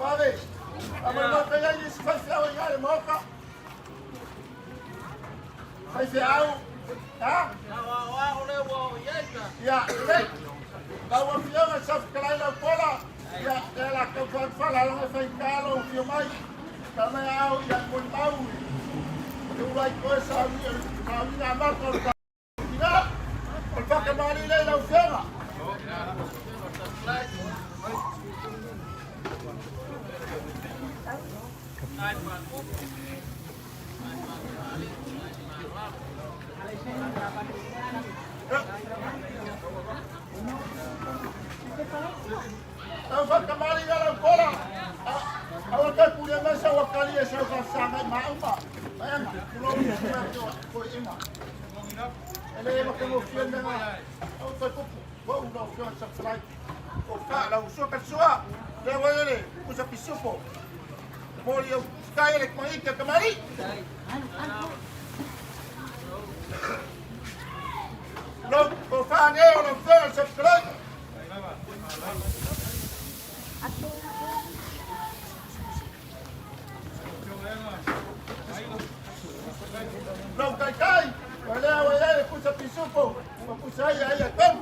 Vave, a mai mai pe ai si faifeau i le maoka. Faifeau, ha? Ia, lelei. Lau Afioga i Safikalai Laupola, ia, lea la tau faalafala alanga faigata lou afio mai. Tau mai ao ia molimau i te ula i koe sauniga amata o le tina. O le whakamali lea i lau Afioga. Tau whakamali ngā lau kola. Aua te pule mai sa wakali e sau whasangai mauma. Maenga, kulo i sua ko inga. Ele ma ke mo fia menga. Au te kupu. Wau lau fia sa fly. O fa lau sua ka sua. Le wa ele kusa pisupo. Moli au kai ele kumaike kamari. Lau ko fa ne o lau fia sa fly. Lau taitai, ua lea ua i ai le pusa pisupo, ua pusa ai ia ia tonu.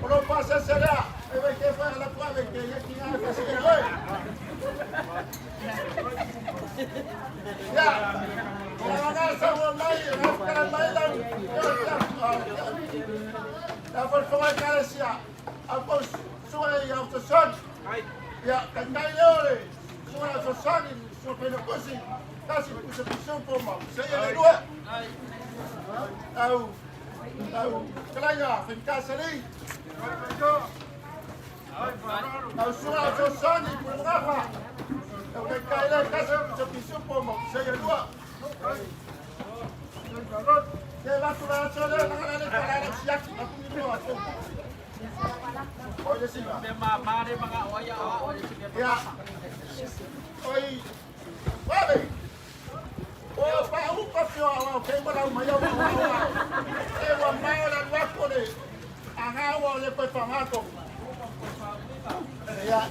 O lou pasese lea, e vai te whae la tuave ke ia ki ngā kasi e koe. Ia, o la ngā sa ua mai, ngā whakara mai lau, ia whai whai kalesia, au kau sua i au sosoni. Ia, kai kai leo le, sua au sosoni, sua pena kusi, kasi pusa pisupo ma, pusa ia le lua. Au, au, kalaiga, whenkasali. Au sua au sosoni, pulungafa. Au kai kai leo, kasi pusa pisupo ma, pusa ia lua. Te vatu la aso leo, nanga la le pala la siaki, aku ni lua atu. Oi le sina. Ia. Oi. Wale. O pa u ka fio au ke ma lau mai au au au. E ua mao la luako le anga ua le koe whangato. Ia.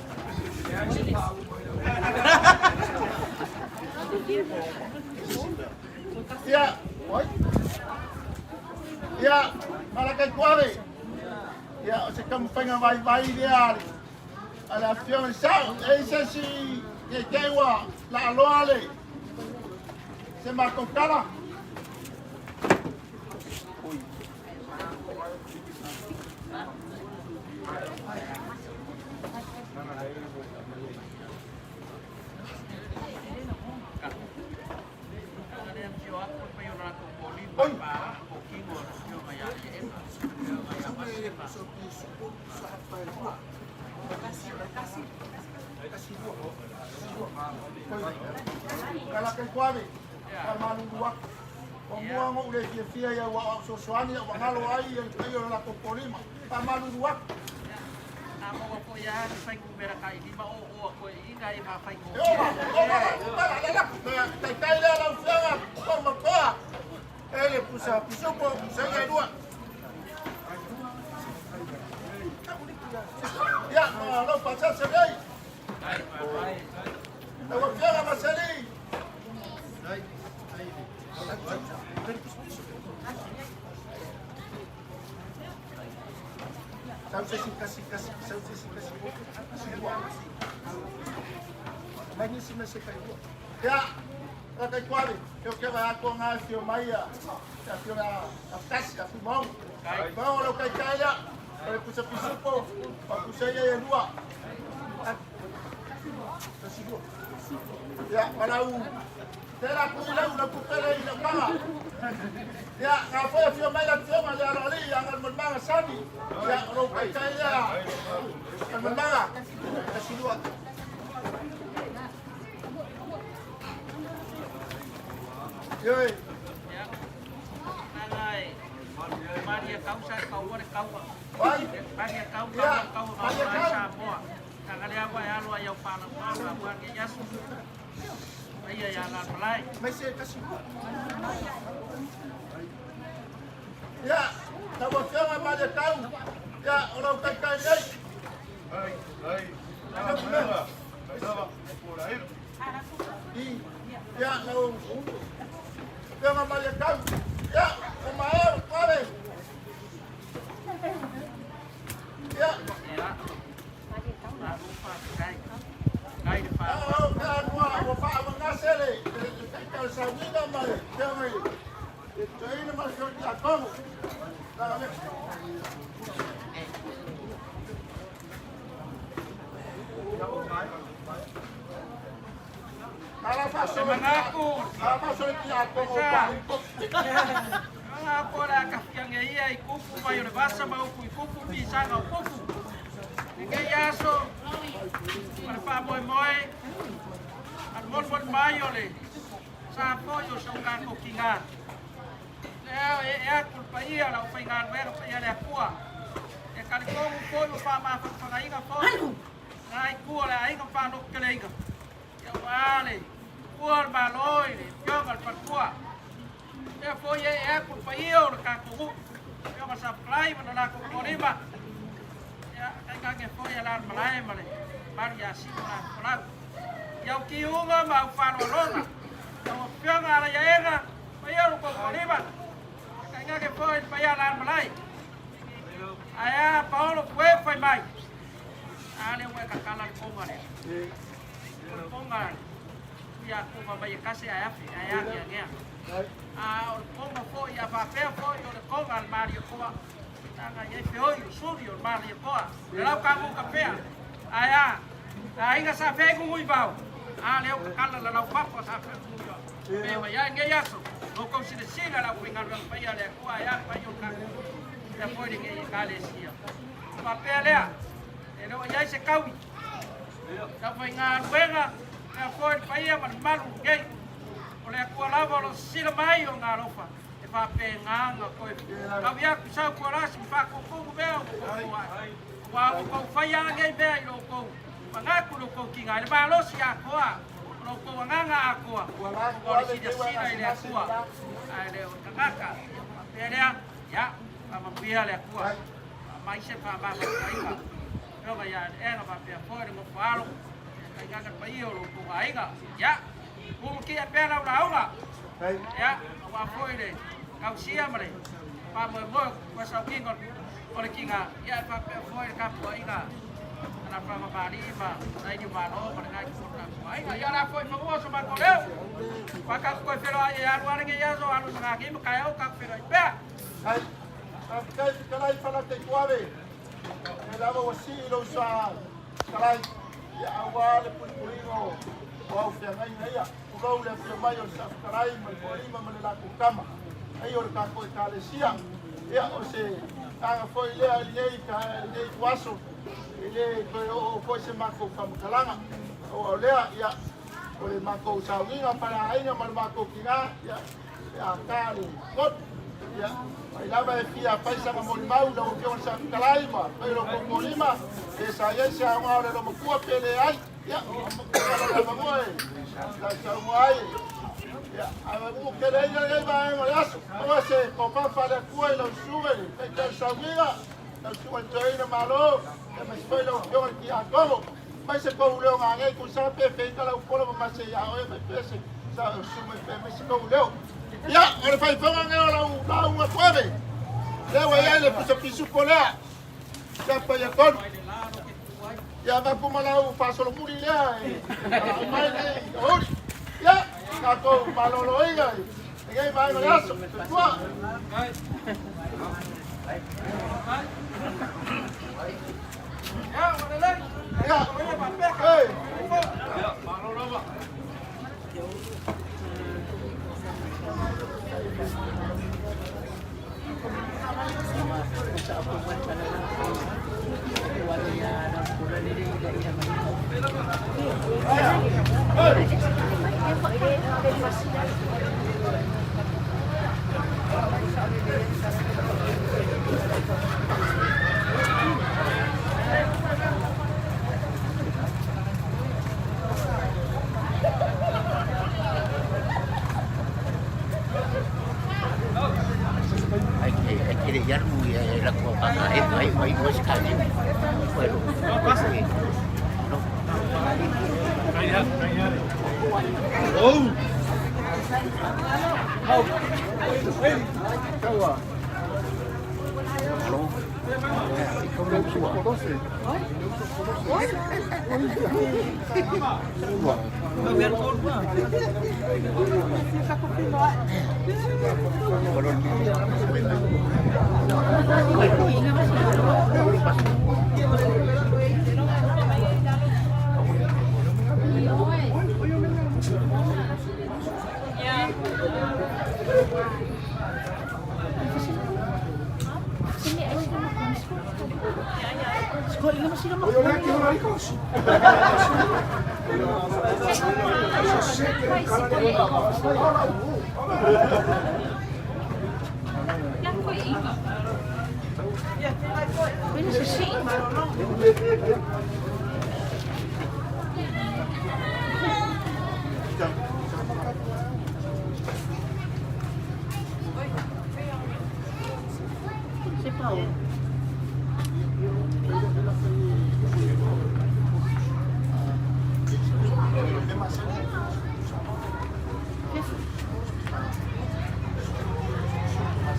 Ia. Oi. Ia. Malakai kuave. Ia, o se taumafaiga vaivai lea a le Afioga i Sao. E i se isi keikei ua laaloa le se matou tala. Oi. Kala kai kuave, ka malulu aku. O mua ngo ule fia fia ia ua au sosoani ia ua ngalo ai ia le paia o le latou polima. Ka malulu aku. E ova, ova la, la la la, taitai lea lau afioga, o mapoa. E le pusa pisupo, pusa ia lua. Ia, ma lau pasese nei. Lau afioga Maseli. Sau se si kasi kasi, sau se si kasi kasi lua. Mai nisi me se kai lua. Ia, la kai kuale, ke o ke vai atoa ngā fio mai ia, ia fio la tasi, a fumau. Mau o lau kai kai ia, o le pusa pisupo, o pusa ia ia lua. Kasi lua. Ia, malau, tēnā kui lau, lau pupele i lau maga. Ia, ngā foi a fio mai la fioga ia alo ali, ia ngal maga sani. Ia, o lou kai kai ia, ngal maga. Kasi lua. Ioe. Maria Kausa kaua le kaua. Vai. Maria Kau Ia, kaua kaua Maria maua ai Kau. Samoa. Tagale awa e alo ai au pala pala wa ke yasu. Paia ia Alalamalae. Mai se tasi. Ia, lau Afioga Maliekau, ia, o lau taitai nei. Ia, lau Afioga Maliekau, ia, o maeo, tuave. Ia. Ia, malo faafetai. Faafetai le Ao faaaloalo. ka anua ua faaavagase le taitai o le sauniga ma le afioga i le toeaina ma le afioga i le Tiakono. E manatu, Pesa, o le a tafiage ia i kupu mai o le vasa ma upu i kupu pisaga o kupu. Lenei aso ma le faamoemoe a le molimoli mai o le sa foi o si o tatou tiga. Lea e ee atu le paia o le aufaigaluega paia le Atua. E talitonu foi ua faamafanafagaina foi na itu o le aiga ma faalototeleina. Ia ua le ua o le Malo i le Afioga i le Faletua. Lea foi e ee atu le paia o le tatou nuu, Afioga Sapalai ma le latou toalima. Ia, tainane foi a Alalamalae ma le mamalu ia Sio ma latou folau. I au tiuga ma au faaaloaloga, lau Afioga Alaiaega, paia o lo tou toalima. Ia tainane foi le paia Alalamalae. Ae a Paolo pue fai mai. A lea ua e tatala le koga lea. O le koga ia koga mai e kase ae afe ae ageagea. A o le koga foi a faapea foi o le koga a le Malietoa. Taga i ai feoi o suli o le Malietoa. Le lau kamu ka pea. Ae a aiga sa fea i vao. A lea ua tatala la lau papa sa fea i vao. Pe mai ai nei aso. Lo kou silasila lau faigaluega paia le Atua ae a le paia o le tatou lea foi lenei Ekalesia. Faapea lea, e le o i ai se taui. Lau faigaluega, lea foi le paia ma le mamalu nei. O le Atua lava o lo o sisila mai o galofa e faapena ona toe taui atu sau tualasi ma faatutumu mea o tou ai. Ua ua tou faia nei mea i lo outou manatu i lo outou tiga i le malosi atoa o lo outou agaga atoa ua o le silasila i le Atua ae le o le tagata. Faapea lea, ia, faamanuia le Atua. Faamai se faamamaluaiga. Afioga ia Ega faapea foi le nofo alo, tainane le paia o lo outou aiga. Ia, umutia pea lau lauga. Ia, aua foi le tausia ma le faamoemoe o sauniga o le tiga. Ia, e faapea foi le tapuaiga a la Famamalii ma Naini Malo ma le nai o tatou aiga. Ia, la foi fanua so matou leo. Whakatu koe wheroa i alu ale nge aso alu i mga ma kai au ka wheroa i pea. Ai, faafetai fetalai falate tuave. E lava ua sii lou sa fetalai, ia aua le puipuiga o au feagaiga ia. Tulou le afio mai o le Saafetalai ma le Toalima ma le latou tama. Ai o le tatou Ekalesia. Ia o se agaga foi lea i lenei ituaso, e le toe oo foi se matou faamatalaga. Aua o lea, ia, o le matou sauniga faleaiga ma le matou tina, ia, e ata le motu. Ia, mai lava e fia fai saga molimau lau Afioga i le Saafetalai ma fai lo tou toalima, pe sa i ai se aoga o le lomatua pe leai. Ia, o le avanoa e saunoa ai. Ia, ae ua tele ai lenei vaega o le aso. Aua se tofa faale-Atua i lau susuga i le taitai o le sauniga, lau susuga i le toeaina Malo, ia ma se foi lau Afioga i le Tiakono. Mai se tou leo gagei tusa pe feita lau pola ma mase ia oe mai pe se sa su mai pe mai se tou leo. Ia, o le faifoga nei o lau lauga tuave. Lea ua i ai le pusa pisupo lea. Ia paia tonu. Ia avatu ma lau faasolomuli lea e mai nei uli. Ia, tatou maloloina i lenei vaega o le aso. Soifua. Ia, ua lelei. Ia, Ia faapea. Ei. Malo lava. E le alu ia e latou aukaka e fai mai ua se kaliu. Ua lo.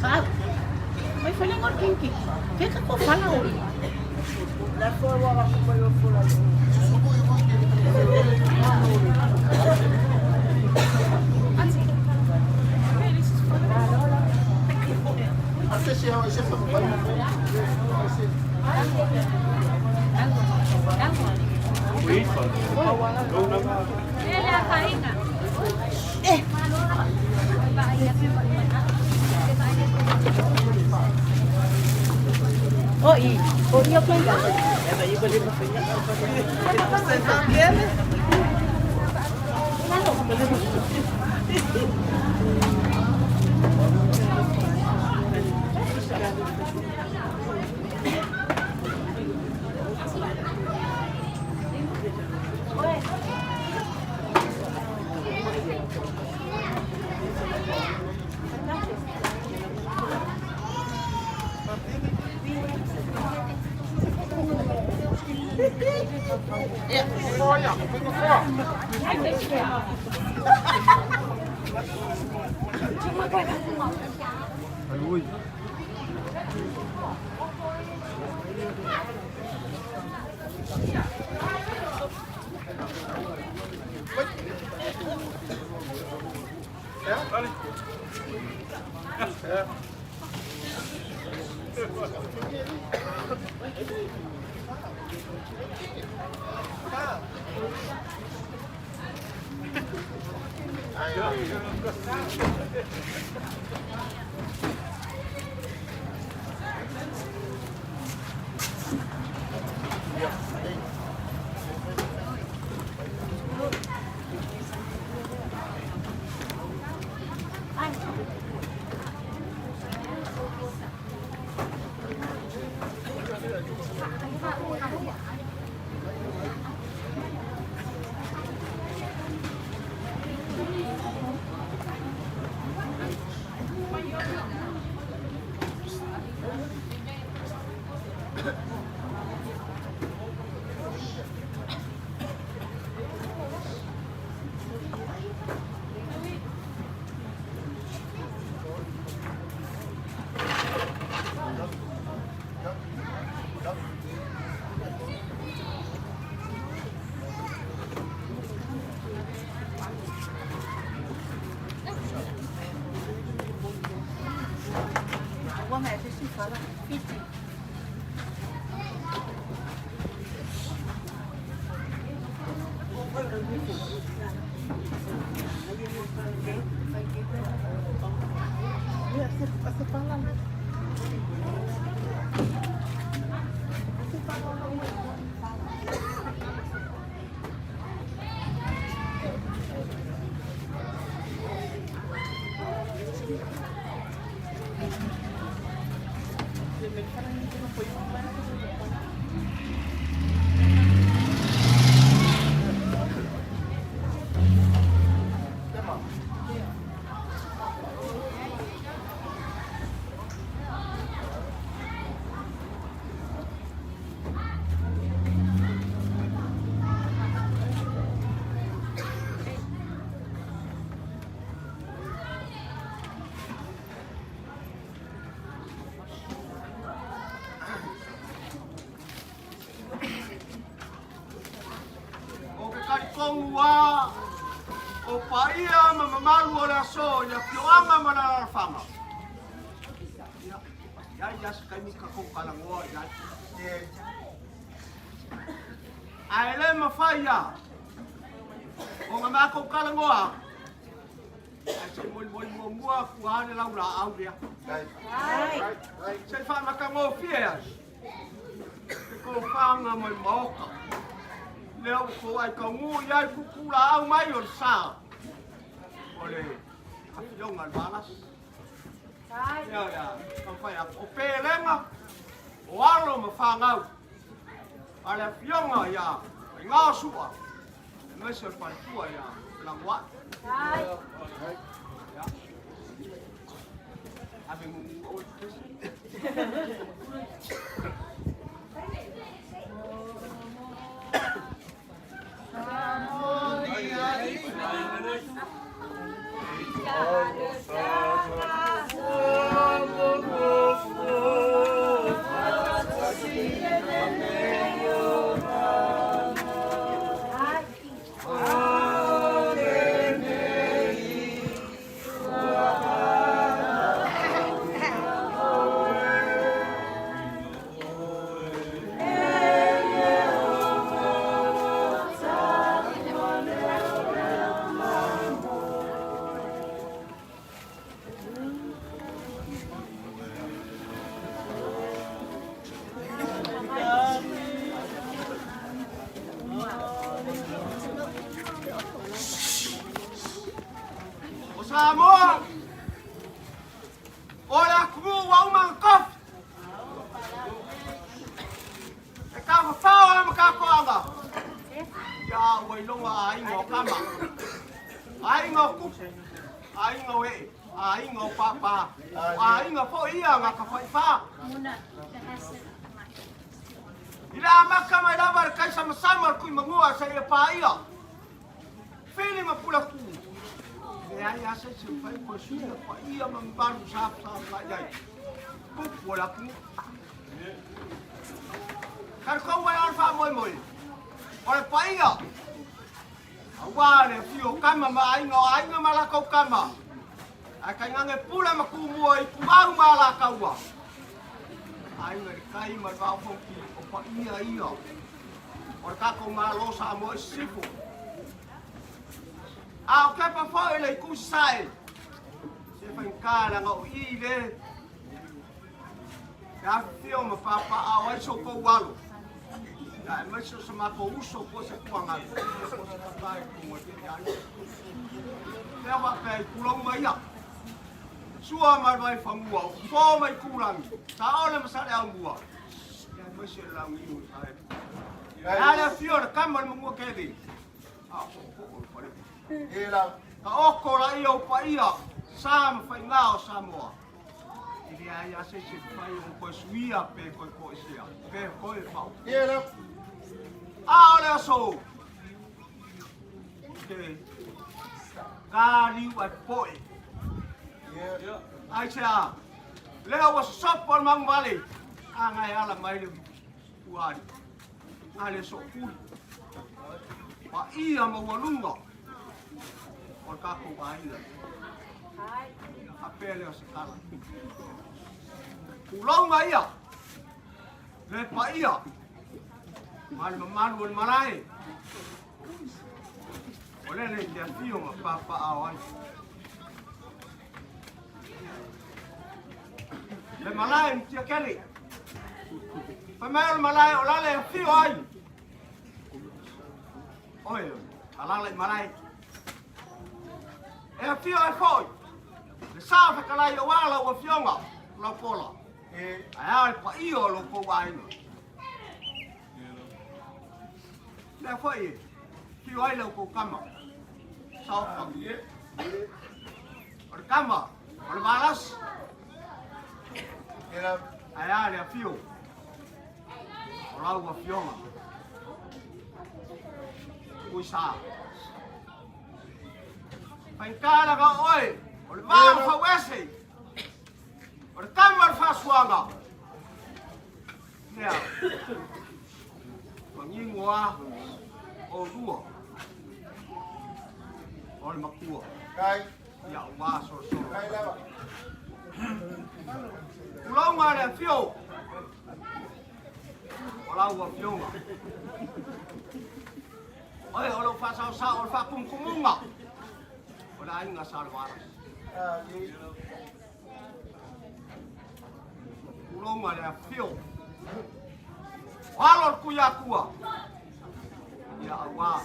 Malo. Mai fale ngor kinki. Ke ka ko fala o. O i. O i o kenga. paia ma mamalu o le aso i le afioaga ma le alaalafaga. Ia, e i ai lava se taimi tatou talanoa i ai. Ae le mafai lava ona matou talanoa ae se i molimoli muamua atu lava le laulaau lea. Se i faamatagofie ai se tofaga mai maota lea ua toai taunuu i ai tuutuulaau mai o le sa o le afioga i le Valasi. Ia, ia, taumafai atu. O Pelega, o alo ma fanau a le afioga ia Faigaosu'a aemaise o le faletua ia Felagoa'i. Ia. Ave mumu oe pese. O Samoa, o le atunuu ua uma ona tofi. E tafafao lava ma tatoaga. Ia ua iloga aiga o tama, aiga o tupu, aiga o ee, aiga o pāpā, o aiga foi ia na tafaifa. I le amata mai lava le taisamasama o le Tuimanua seia paia Fili ma Pulatu, e leai lava se isi e mafai ona toe suia paia ma mamalu sa fesagai ai tupu o le atunuu. Talitonu ai o le faamoemoe o le paia aua le afio o tama ma aiga o aiga ma latou tama, ae tainane pule ma tumua i ituau ma alataua, aiga i le tai ma le vaa o Fonoti, o paia ia o le tatou Malo o Samoa i Sisifo. A o kepa foi le itu sasae, se faigata leaga o i le e afifio ma papaaao ai so outou alo, ia aemaise o so matou uso po o se tuagalu, po o se tata i totonu o lenei aiga. Lea faapea i tulou ia, Sua ma le Vaifanua, o Fofo ma Itulagi, Saole ma Saleaaumua, ia aemaise le Launiu na Saele. Ae a le afio o le tama o le Manuatele, a o tootoo o le fale. Taoto laia o paia, sa ma faiga o Samoa. E leai lava se isi e mafai ona toe suia pe toe toesea, pe toe faaopoopo. A o le aso, te taliu ae popoe. Aisea? Lea ua sosopo le manuvale, a na e ala mai le uali, na le soopuli. Paia maualuga o le tatou aiga. Faapea lea o se tala. Tulou ia, le paia ma le mamalu o le malae. O lele i te afio ma papaao ai. Le malae ni tiakele. Fai mai o le malae o lale afio ai. Oi, alala i malae. E afio ai foi. Le sa whakalai o ala ua afioga, lau pola. Ae a le paia o lo kou aiga. Lea foi e afio ai la outou tama, Saofa. O le tama, o le Valasi. Ae a le afio o lau afioga, Tuisa. Faigata laga oe, o le va o fauese, o le tama o le faasuaga. Lea, manino a oulua. O le matua. Ia aua solosolo. Tulauga le afio o lau afioga. Oe o lou faasaosao o le faakumukumuga o le aiga Salevalasi. Tulauga le afio o alo o le Tuiatua. Ia aua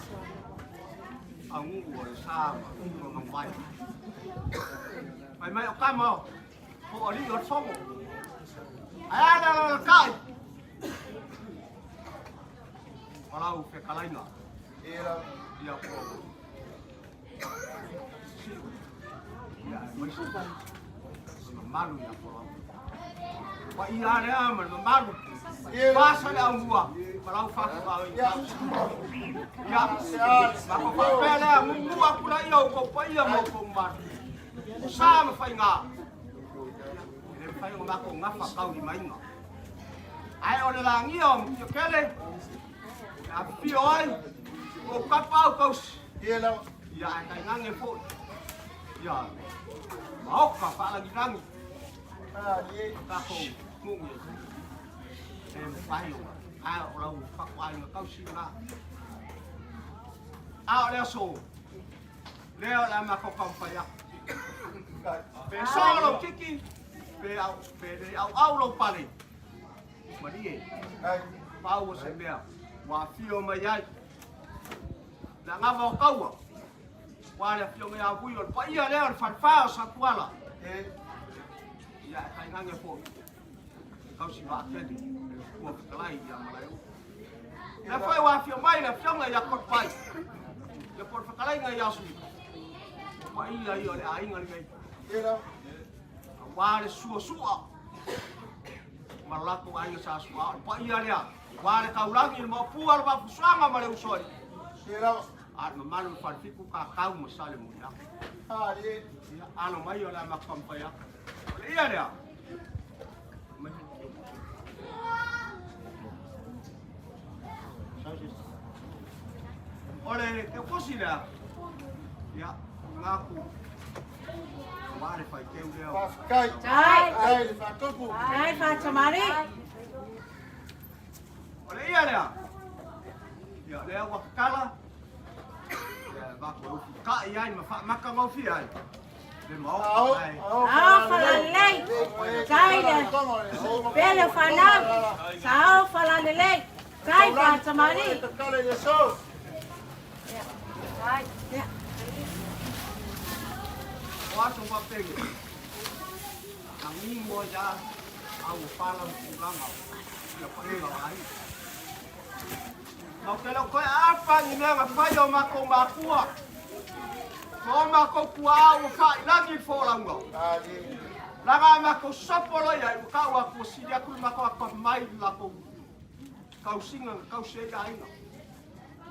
auguu o le sa ma lona mai. Fai mai o kama po o alii o le fono. Ae a le alalatai o lau fetalaiga. Ia po. Ia aemaise le mamalu ia Folau. Paia lea ma le mamalu. Pasa le aumua ma lau faafitauli. Ia, ma ko faapea lea, mumu aku la ia o kou paia ma o kou mamalu. O sa ma faiga. E le mafai ona matou gafa taulimaina. Ae o le lagia o Mutiatele, e afifio ai o kapa au tausi. Ia ae tainane foi. Ia maoka faalagilagi. Tatou nuu e le mafai ona ae o lau fatuaiga tausi lena. A o le aso lea o le a matou taumafai atu. Pe so lou kiki, pe au, pe le auau lou pale. Malie, pau o se mea ua afio mai ai. Le agava o taua, ua le afioga ia Vui o le paia lea o le falefa o Satuala. Ia e tainane foi, tausi vaatele, ua fetalai ia Malaeo'u. Lea foi ua afio mai le afioga ia Kolepai, ia po o le fetalaiga ia Sui. O paia ia o le aiga lenei. Aua le suasua ma lo latou aiga sa sua. O le paia lea, aua le taulagi, le maopua, le vaafusuaga ma le uso ai. A le mamalu o le Falefitu, Tatau ma Salemuliaga. Ia, alo mai o le a matou taumafai atu. O le ia lea. O le teukosi lea, ia, ngaku, ua le faiteu lea. Faafetai. Tai. Faafetai le faatupu. Tai faatamali. O le ia lea, ia, lea ua tatala, ia, matou ufitai ai ma faamatagofie ai le maota ae. Sao falalelei. Tai le pele o fanau. Sao falalelei. Tai faatamali. Tatala i le aso. Tai. Ia. O aso faapenge, lagi mo ia au pala ma tulaga ia paʻiga o aiga. Matou te le o toe aapa ni mea na fai e o matou makua ma o matou tuaau ua faailagi i le folauga. Laga a matou sopo loa i ai ua tau atu ua sili atu le matou atamai i le latou tausiga na tausi ai aiga.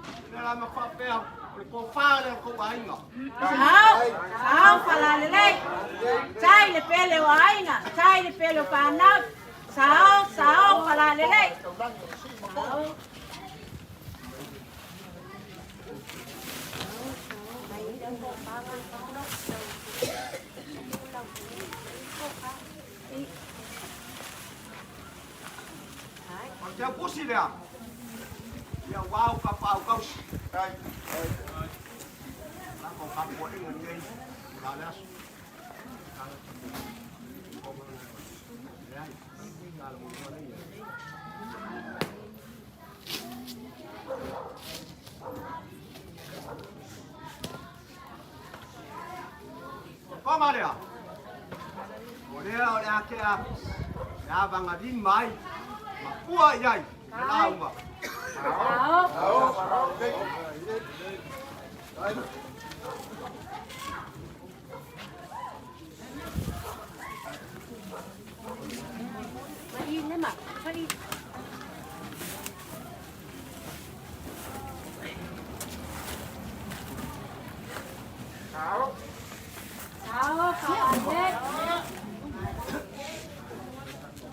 O lea la ma faapea o le tofa lea o tou aiga. Sao, sao falalelei. Tai le pele o aiga, tai le pele o fanau. Sao, sao falalelei. Sao. O le teupusi lea, ia ua au kapaau tausi. Lako tapuaiga nei, la le aso. Leai, tala muamua nei. O koma lea, o lea o le a tea le avagalima ai ma pua i ai le lauga. Sao falalelei.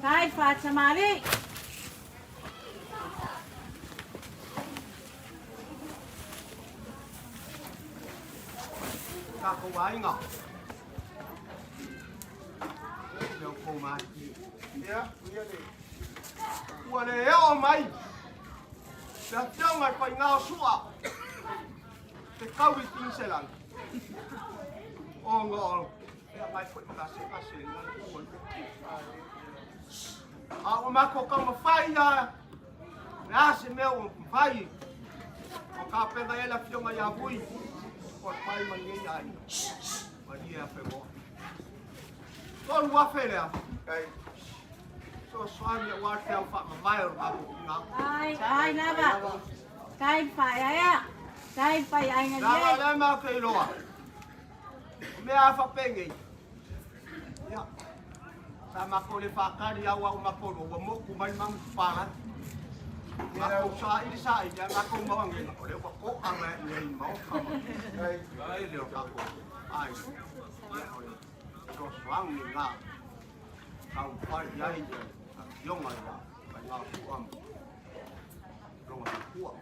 Tai faatamali. tatou aiga. Le outou malilie. Ua le oo mai le afioga i faiga o Sua te kau i Kiniselani ona o le agai foi ma gasegase i lana ua le A ua matou taumafai lava, le a se mea ua mafai o tapena i ai le afioga ia Vui o le pai ma lenei aiga. Malie a Fegoa. 3,000 lea. Fesoasoani aua le feau faamavae o le matou tina. Tai lava. Tai whaeaea. Tai whai ainga Leaga lelei. lea matou te iloa. O mea a faapenei. Ia, sa matou le faatali lava aua o matou lua ua motu mai le manu papalagi. Matou saili saili ae matou mau anela o lea ua to'a mai i inei i le maota ma tele o tatou aiga. Ia, o le fesoasoani lena e taumafai i ai le afioga ia Faigafua ma lona faletua.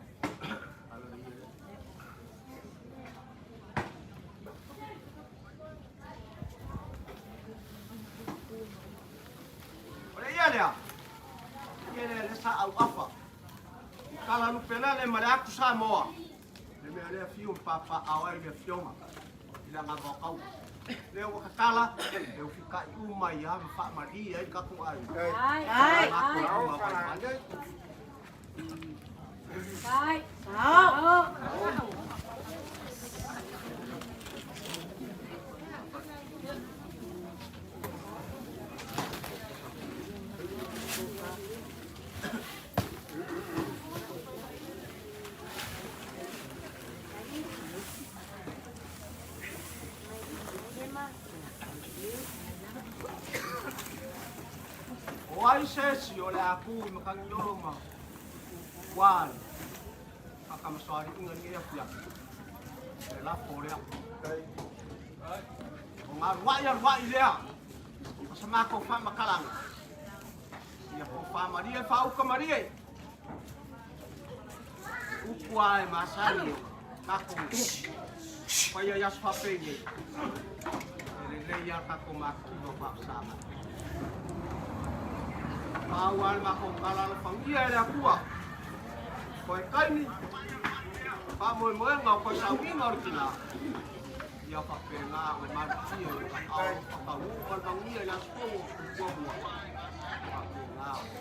O le ia lea, ia lea le sa auafa. I kala lupelele ma le atu Samoa. Le mea lea fiu papaao ai le afioga i le agava o taua. Lea ua tatala, e ufikai uma ia ma faamalie ai tatou aiga. Ai. Ai. Matou uma vaivai ai. Tai. Sao. O ai se isi o le a ku i Makagiolo ma ua le faatamasoaliiga i lenei afiafi, le lafo lea. O galua'i alua'i lea o sa matou faamatalaga, ia tofa malie faauka malie. Upu lava e masani ona tatou faia i aso faapenei, e lelei lava tatou matitiva faafesagai. Pau lava le matou tala alofagia e le Atua, toe taimi, faamoemoega o toe sauiga o le tina, ia faapena ona malutia i lona ao faataunuu ma le manuia i le aso fono o muamua. Faapena ona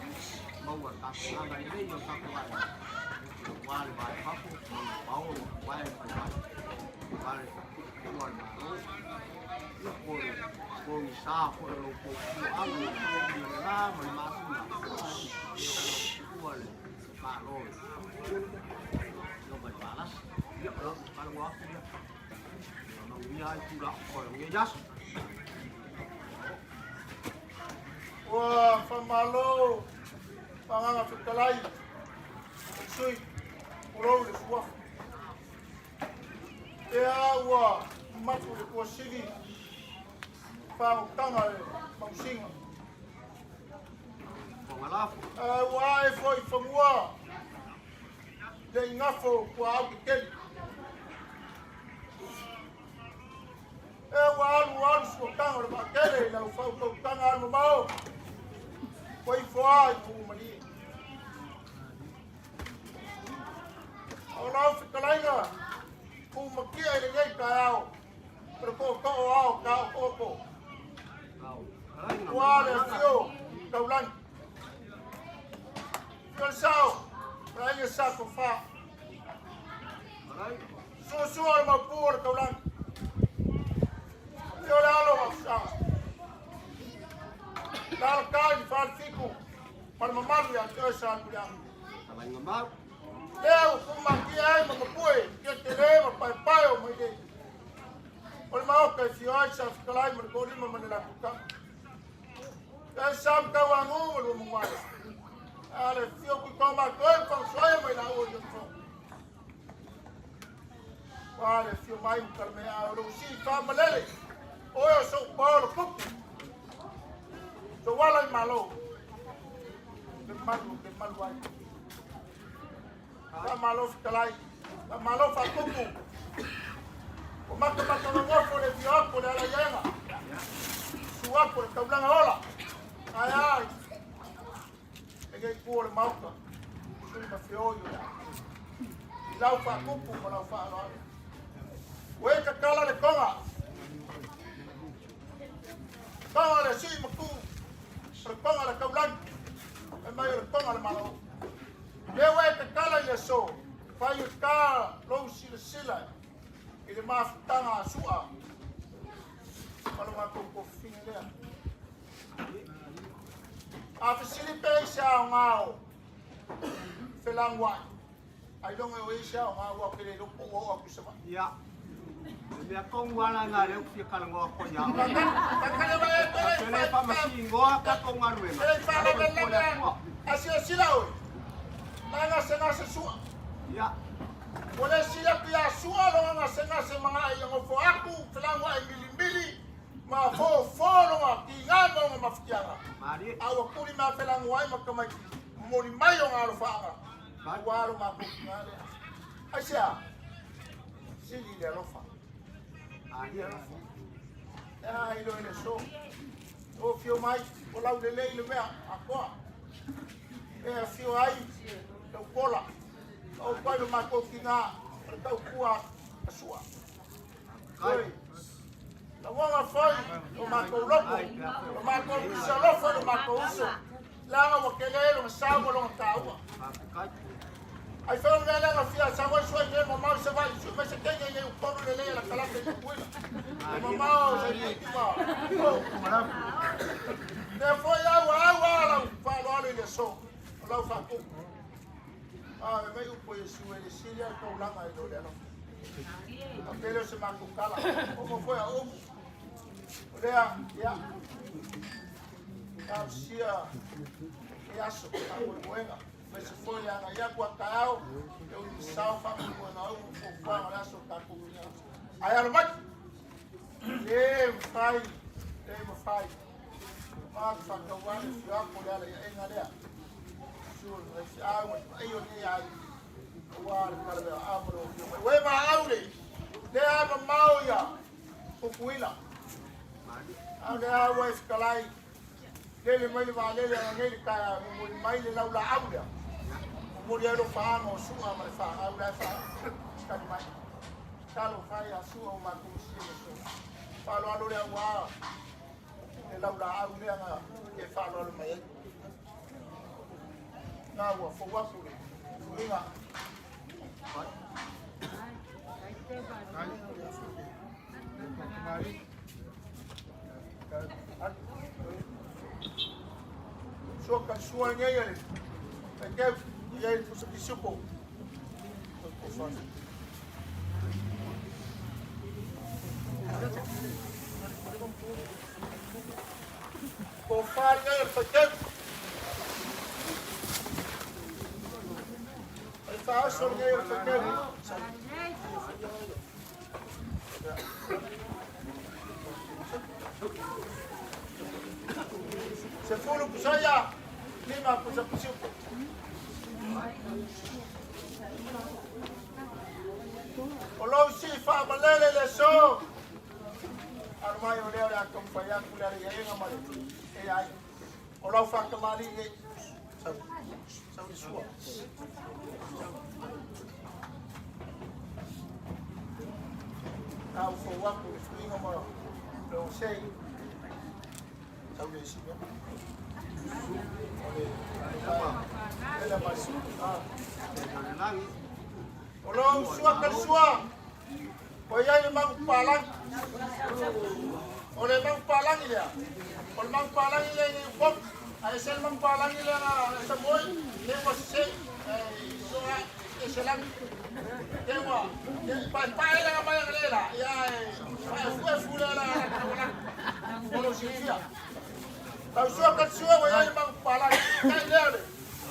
maua le tapenaga lelei o le tatou aiga aua le va i fafo ma le paolo wae mai mai aua le tua le Malo ia po le pogisa foi o lo outou puaaga i le la ma le masina ia o lo tua le Malo ia mai palasi ia o lau talanoa atu ia ia manuia ai tulaga o lenei aso. Ua faamalo Agaga Fetalai, o sui, pulou le suafa. Ea ua matu le tuasili faautaga e mausiga. Ae ua ae foi fanua le igafo puaau tetele. E ua alu alu suataga o le vaatele i lau faautautaga alumamao, ua ifo a i Puumalie. O lau fetalaiga, kumatia i lenei taeao, o le tootoo ao taotooko. Ua le afio taulagi. Fio le sao, le aiga sa tofa. Suasua le maupu o le taulagi. Fio le alo o Afusaga. Lalakai ni falefitu ma le mamalu ia te oe sa Muliaga. Lea ua kumatia ai ma mapue kia tele ma paepae o mai nei. O le maota e fio ai sa fetalai ma le toalima ma le latou tama. E sa tau agu ma lua mamalu. A le fio kui tau mātou e whangasoia mai la ua i o Ua le fio mai ma kalamea a o le usi whamalele. Oe o sou paolo pupu. So wala i malo. Le malu, le malu ai. Wha malo fetalai. Wha malo whakupu. Ua matamatagagofo le afio atu o le Alaiaiga, susu atu o le taulaga ola, ae a lenei itu o le Maota, sui ma feoi o le aiga, i lau faatupu ma lau faaaloalo. Ua e tatala le toga, toga le sii ma tuu, o le toga le taulagi, fai mai o le toga le Malo. Lea ua e tatala i le aso, fai o ta lou silasila i le mafutaga a Su'a ma lo matou tofafine lea. A fesili pe i se aoga o felanuai, ailoga o i se aoga ua ke le iloa po ua oo atu i Savaii. Ia, le mea tonu lava lena lea ou te fia talanoa atu ai ia oe. Ou te le faamasinoa tatou galuega, ae soifua le Atua. A silasila oe, na gasegase Su'a. Ia. Ua le sili atu ia Sua lona gasegase ma gae ia nofo atu, felanuai milimili ma fofo lona tiga ma ona mafatiaga. A ua tuli ma felanuai ma tamaiti momoli mai ona alofaaga, ua alo matou tiga lea. Aisea? Sili le alofa. Malie. Alofa. E a ilo le so. O fio mai, o lau lelei le mea, atoa. E afio ai, lau pola. O pai lo matou tina o le tautua a Sua. Oi, lauga foi lo matou loto, lo matou fisalofa lo matou uso. Leaga ua tele lona sao ma lona taua. Ai foi o le mea lea na fia sau ai sua i nei mamao i Savaii, sui mai se teine i nei upolu lelei a la kalaka i Tutuila. E mamao sa i tima. Lea foi au au a lau faaaloalo i le aso, o lau faatupu. A e mai upu a Iesu e le sili a le taulaga i lo le alofa. A pele o se matou tala, o mo foi a upu. O lea, ia, talosia e aso, faamoemoega, aemaise foi le agai atu a taeao, e ui sao faamoemoega au, fuafuaga o le aso o tatou tina. Ae alo mai, le mafai, le mafai, ma faatauane fio atu le ala iaega lea. Lea mamao ia Tutuila. A o lea ua e fetalai, lele mai le vaalele ananei le taeao, momoli mai le laulaau lea. Momoli ai alofaaga o Su'a ma le fanau la e faatali mai. Talofa e ia Su'a ua matou misia i le aso. Faaaloalo lea aua le laulaau lea na e faaaloalo mai ai. Na ua fou atu le uiga. Sua ka sua nei ale. Ke ia i pusa pisupo. Ko whāri nei o le whaitau. O le whaoso nei o le whaitau. Se fulu pusaia, lima pusa pisupo. O lou sii faamalele le aso. Alo mai o lea o le a taumafai atu le alaiaiga ma le AI. O lau faatamalii nei. Sau, sau i sua. Au fou atu le suiga ma le osei. Sau le isi mea. O le ele mai. O lou sua talisua. O i ai le magu palangi. O le magu palangi lea. O le magu palangi lea i Upolu. Ae ese le magu palangi lea na Samoa le ua sese. So e se lagi. Te ua pae pae le mai le la. Ia e pae fu le la la wala. O lo silafia. Tau sua ka sua ua i ai le magu palangi. Tai lea le.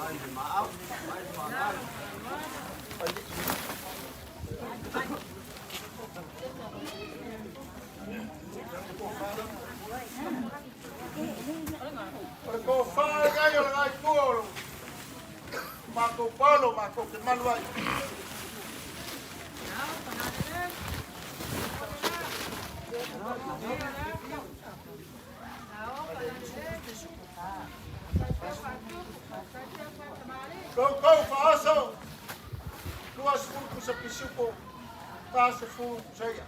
Ai le maau, ai le faagalo. O le tofa lenei o le nai tua o matou palo matou te malu ai. Koukou faaso, 20 pusa pisupo, 40 pusa ia.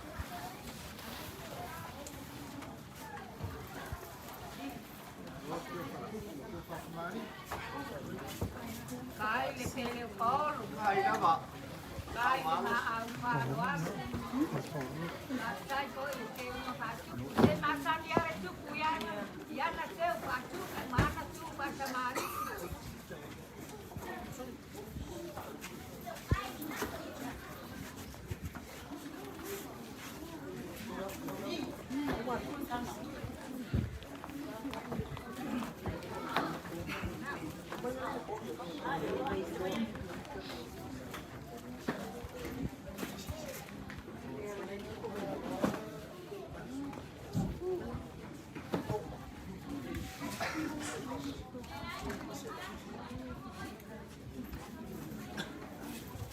Kai le pele o Paolo. Ai lava. Kai le maau faaaloalo. Faafetai foi i le teuga faatupu. Se masani lava le tupu i ana, i ana teu faatupu ma ana tu faatamalii.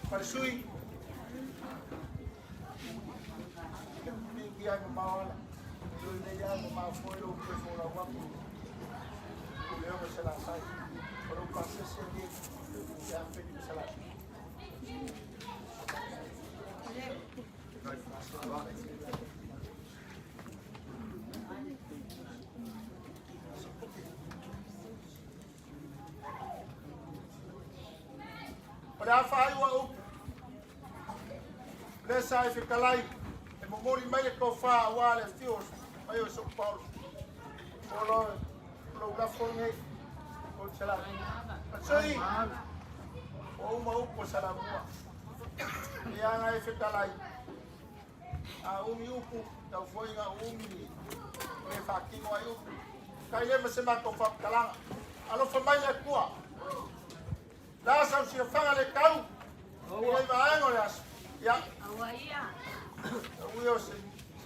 Falesui. Ki ai mamao ala. Loi nei a mamao foi lou toe folau atu. O le oga se lasai. O lou pasese ni ia feni ma se lasai. O le a faaiu au upu. Le sa e fetalai, e momoli mai le tofa aua le afio mai o São Paulo. O lo, lou lafo lenei, o le salamua. Atsoi, ua uma upu o salamua. E aga e fetalai, a umi upu, tau foi nga umi, o e faatino ai upu. Kai le ma se matou faamatalaga. Alofa mai le Atua. La sau silafaga le tau, i lenei vaega o le aso. Ia. Aua ia. Ui o se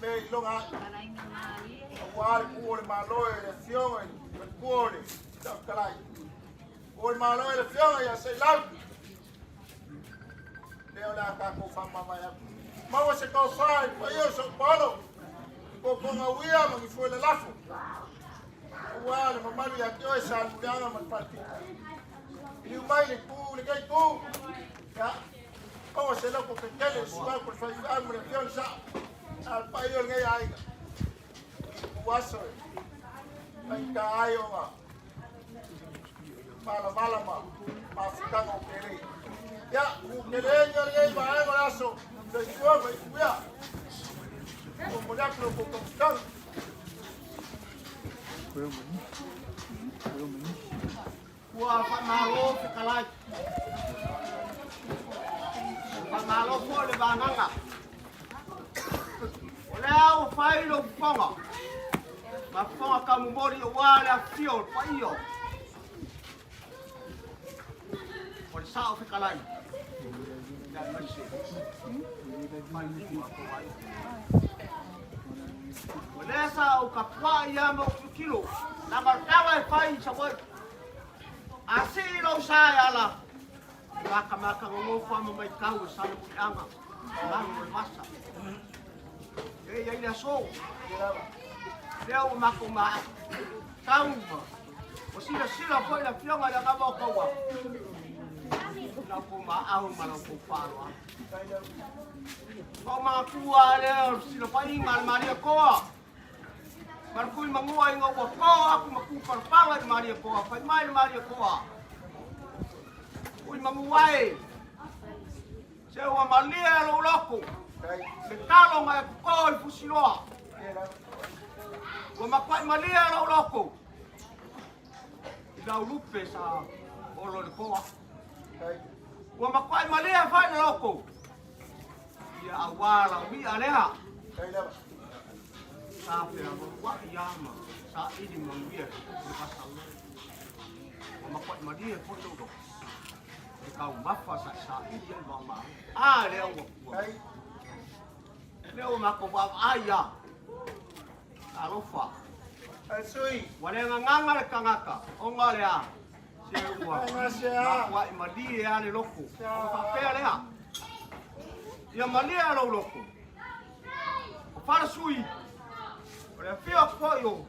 mea i loga ai. Talaiga malie. Aua le ku o le Malo e le Afioga i le Faletua o le Tautalai. Ku o le Malo e le Afioga ia Seilautu. Lea o le a tatou faamavae atu. Maua se tofa i le paia o São Paulo, i totoga uia ma ni foe lalafo. Aua le mamalu ia te oe Sa Luleaga ma le Faletita. Liliu mai le itu lenei itu, ia, maua se loto tetele i susu atu le faifeau ma le afioga i le Sao, a o le paia o lenei aiga. I itu aso e faigata ai ona valavala ma mafutaga o pele. Ia, kuteleina lenei vaega o le aso, soifua ma iuia. Ua momoli atu lo outou taumafataga. Ua faamalo fetalai. Faamalo foi le vagaga. O lea ua fai lou fofoga ma fofoga taumomoli aua le afifio o le paia o le Sao Fetalai aemaise Falelima o aiga. O lea sa ou tapuai lava ma ou tilotilo, leaga o le tala e fai i Savaii. A sii lou sa e ala, e matamata nonofo a ma maitau e sala muliaga i lalo o le vasa. E i ai le aso, lea ua matou matau ma ua silasila foi le Afioga i le Agaga o Taua i la outou maau ma la outou faaaloalo. Ona ou manatua lea o le fesilafaiga a le Malietoa Ma le tui manua ina ua to atu ma tu palapala i le Malietoa, fai mai le Malietoa, Tui manua e, se ua malie lou loto, le talo na e toto i Fusiloa. Ua matuai malie lou loto, i lau lupe sa olo i le toa. Ua matuai malie foi le loto, ia aua lau i'a lea. Sa fealualua'i lava ma saili manuia i le vasa. Ua matuai malie foi lou loto i le taumafa sa e saili ai le vaomalo. A lea ua ua lea ua matou vaavaai lava. Talofa. Ua le gagaga le tagata ona o le a? Se ua matuai malie lava le loto. Ona faapea lea, Ia malie lou loto. O Falasui. Le afio atu foi o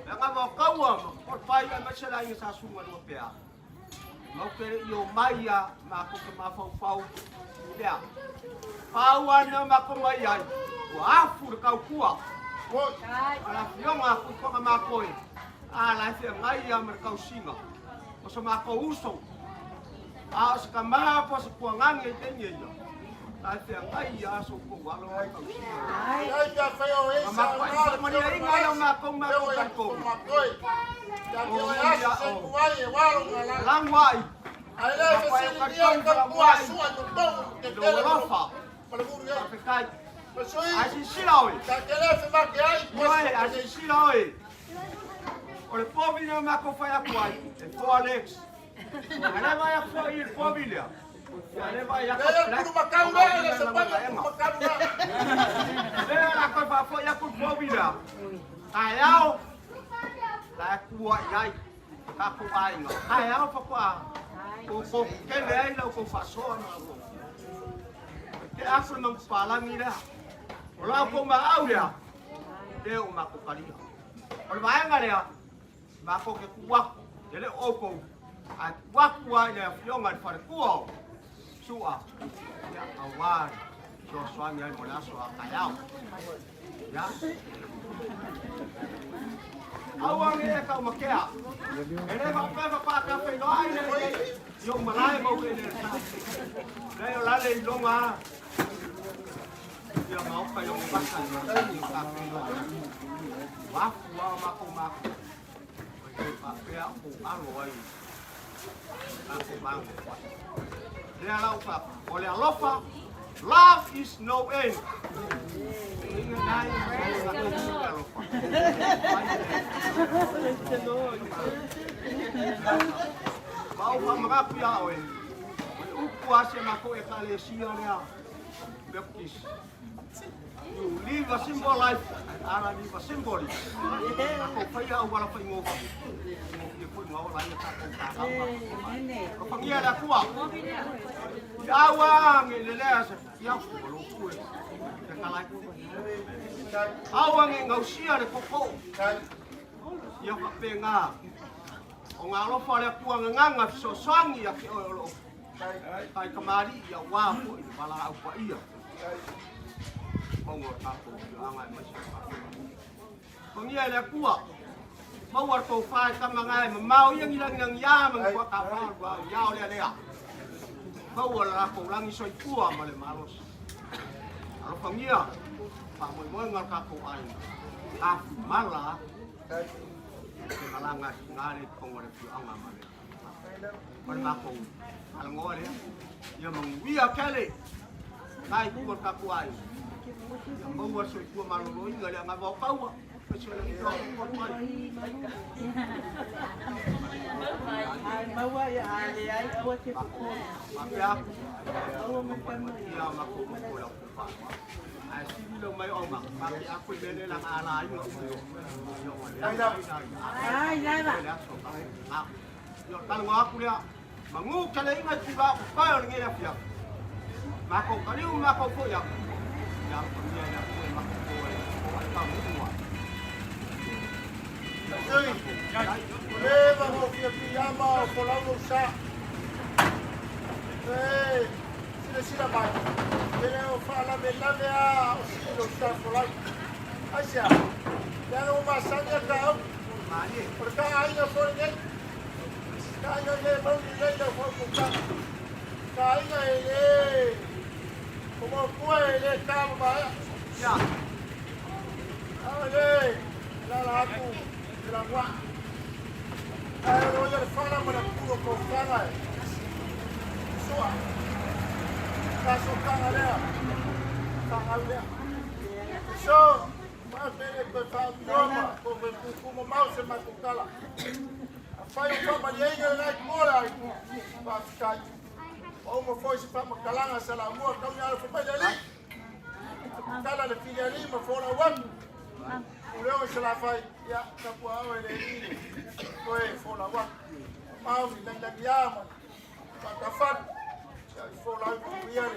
le Agava o Kaua ma Paul Pai aemaise le aiga Sa Suga Lua Pea. Matou te le i omai ia matou te mafaufau i lea. Pau lava le mea matou mai ai, ua afu le tautua a le afioga a Tuitoga Makoe, a la e feagai lava ma le tausiga o so matou uso, a o se tama po o se tuagage i taimi e ia, la e feagai lava so outou alo ma le tausiga. Ma matuai faamalieina ai o matou matou talitonu. O lagu ai, matuai o talitonu falamuai i lou alofa. Faafetai. Ae silasila oe. Ioe, ae silasila oe. O le povi lea matou fai atu ai, e four legs. A le vaai atu foi i le povi lea. Ia le vaai atu black. Lea la toe faafoi atu le povi lea. Taeao, la e tua i ai tatou aiga. Taeao faatoa outou tele ai la outou faasoa ma outou. Te afu le manupapalagi lea. O la outou maau lea, lea ua matou talia. O le vaega lea, matou te tuu atu, e le o outou, ae tuu atu lava i le afioga i le faletua o Su'a, ia, aua le fesoasoani ai mo le aso a taeao. Ia. Aua ne i e taumatea. E le faapea faatoa tafeiloai le i ou malae ma ou eleele sa. Leai o la le iloga a. Ia maota i ou vasa i tafeiloai. Ua afu lava matou matou. E le faapea ou alo ai tatou mago. Lea la ou faapea, o le alofa, love is no end. Ma ou faamanatu iā oe, o le upu a si a matou Ekalesia lea, Baptist. You live a simple life and others live a simple life. Tatou faia auala faigofie, faigofie foi ma ola ai a tatou fanau ma tatou aiga. Alofagia le Atua. I au a nge le lea se ia o lo ku e te kalai. Aua nge gausia le koko. Ia faapena o ngā alofa o le Atua gagaga fesoasoani ia te oe o lo o Tai kamali'i auā foi le valaau paia maua o tatou afioaga aemaise o tatou nuu. Pagia e le Atua, maua le tofa e tama na e mamao ia ni lagilagiā ma ni tuatapā lua o lea lea. Maua le latou lagi soifua ma le malosi. Alofagia faamoemoega o le tatou aiga, tafu mala te malaga i ngā le totonu o le afioaga ma le O le matou talanoa lea. Ia manuia tele nai ku o le tatou aiga. Ia maua le soifua maloloina le agaga o taua. Maua ia a leai aua te popole. Faapea atu. Ia matou nofo i lau faaaloalo. Ae sili lou mai o ma te aku i mea le laga ala ai Ai lava. Ia o talanoa atu lea. Manu keleiga i tulaga papae o lenei afiafi. Matou taliu ma matou foi atu. Ia alofagia e le Atua i matou po e o ai taunuu ai. Sui, leva mo fia piama o folau lou sa. E silasila mai, e le o faalavelave a o sii lou sa folau. Aisea? Leaga ua masani a ta au. O le ta aiga foi lenei. Ta aiga e le mauli lelei lau faaupukaga. Ta aiga e le o maotua e le ta mamaea. A o le alaala atu i lanuaa. Ae o lo o ia le fala ma le pulu o tofaga e sua. Ta sootaga lea, fagau lea. So, faapele toe faauiloa ma toe tutu mamao se matou tala. Afai o faamalieina lena itu o le aiga, faafetai. Ua uma foi se faamatalaga sa laumua tau ina alofa mai le Alii. Tala le filialii ma folau atu. Puleo i Salafai, ia, tapuaa oe le Alii toe folau atu. Mau ni lagilagiā ma faatafalu, ia, i folau i manuia le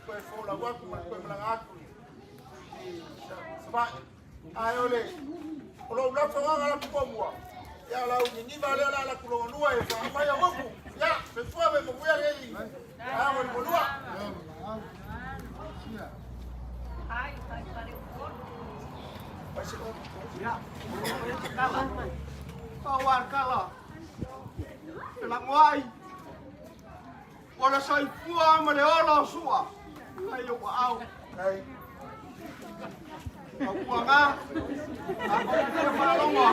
toe folau atu ma le toe malaga atu i Savaii. Ae o le o lou lafoga la ku mua. Ya la u niniva le la la ku lo nua e fa mai o ku. Ya, se fue me mo ya le. Ya mo mo lua. Ai, fai pare o corpo. Ia, kala. Pau kala. La ngoai. O le soifua ma le ola o sua. Ai o au. Ai. Au puanga. A ko te whalongo.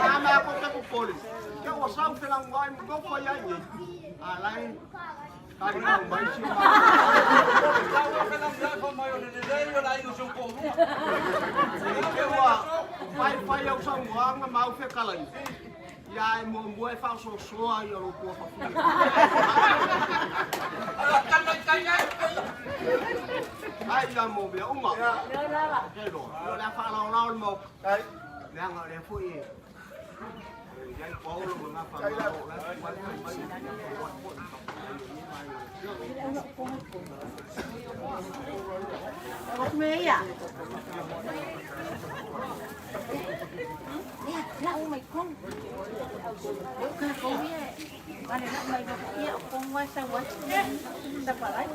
A mea ko te popole. Kia ua sau te langoai mo tau whai ai nei. A lai. Kai mau mai si o Ke ua whai whai au sau moanga mau whekalai. Ia e mua mua e whaososoa i o lo pua whawhia. Ai ia mō mea uma. Ke loa. O lea whaalao le mau. Ai. Lea ngā lea fui e. Iai paulo ma ngā whamao o la whai mai. Meia. Ya, la mai kong. Ka ko ye. Mane la mai ba ia kong wa sa wa. Sa pa lai.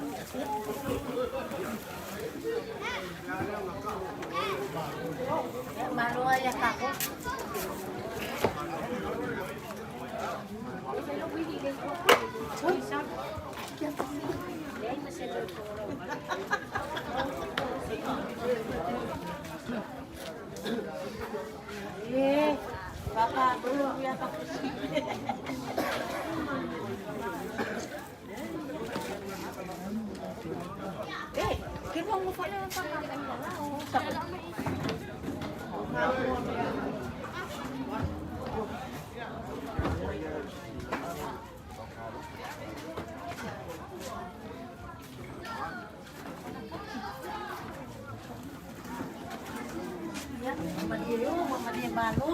Ya malo ya ka ko. Eh, Papa, dulu ya Pak. Eh, kira mo pa na Ya, madiyo, madiyo malu.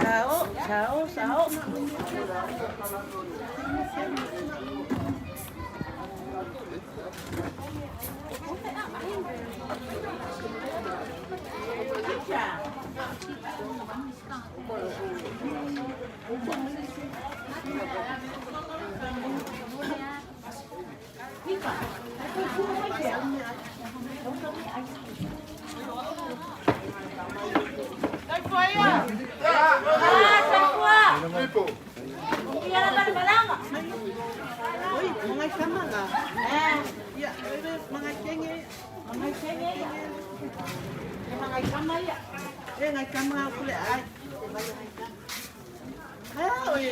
Sao, sao, sao. Ah, safua. Lipo. Iya na ba balanga? Oi, mga sama nga. Eh, Ya, mga kenge. mga senge ya. Mga kama ya. Eh, ngai kama nga kule ai. Ah, oi.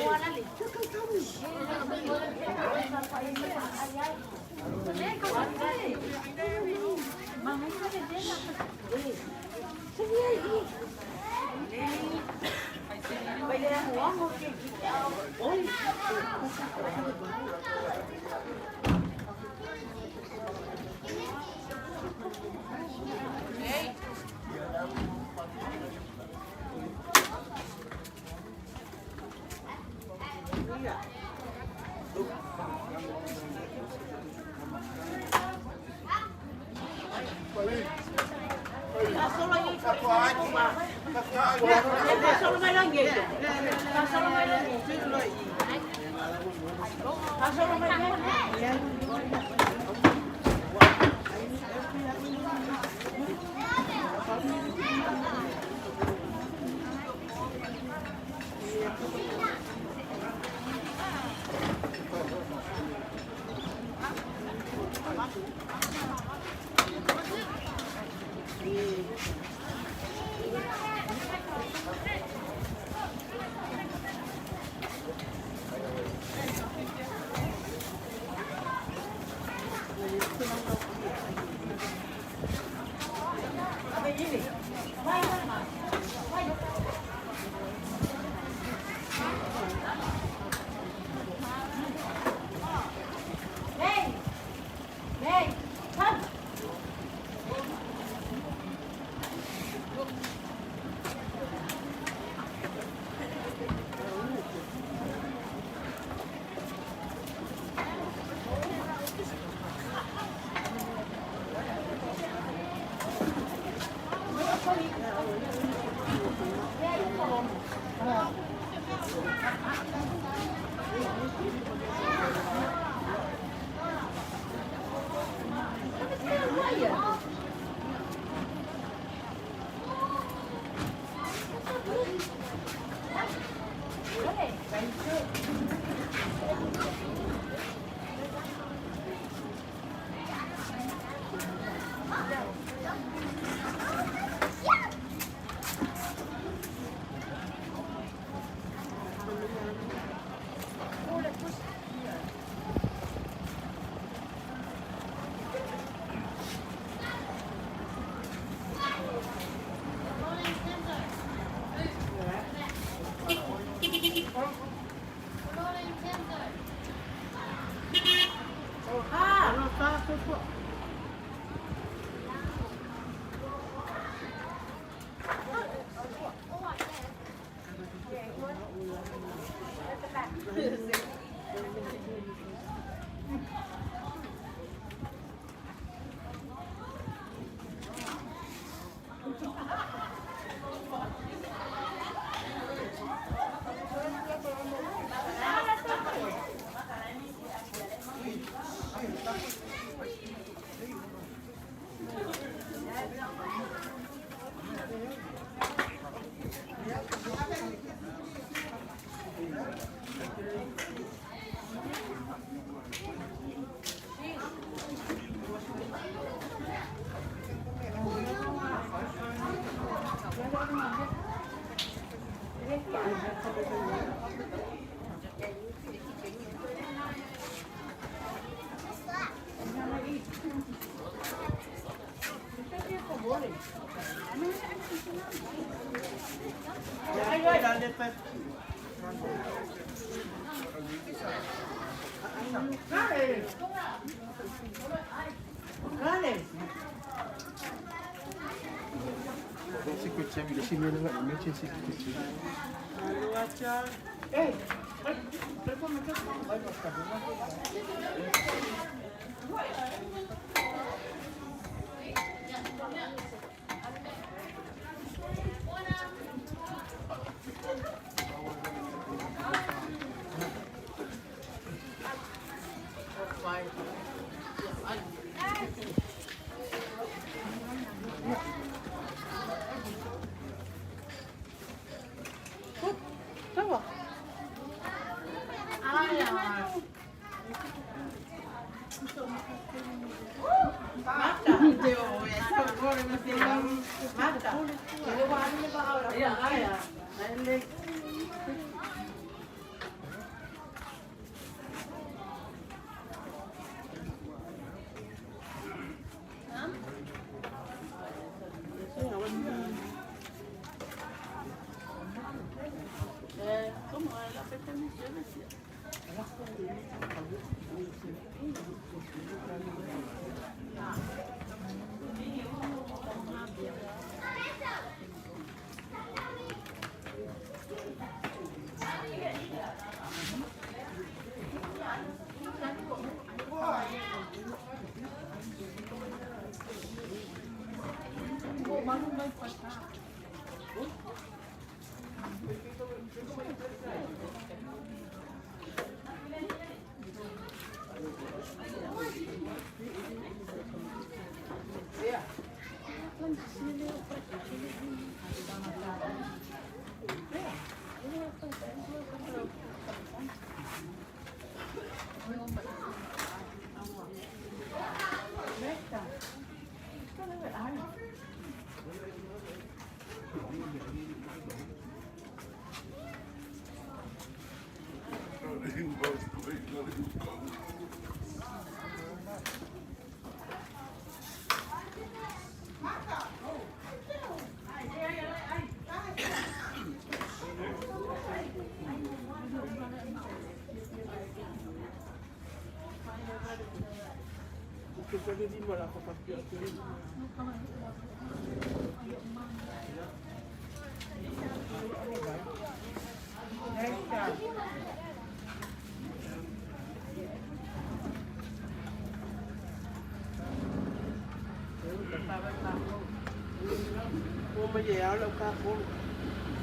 Ua ma ia au lau kakolo.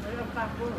Ai lau kakolo.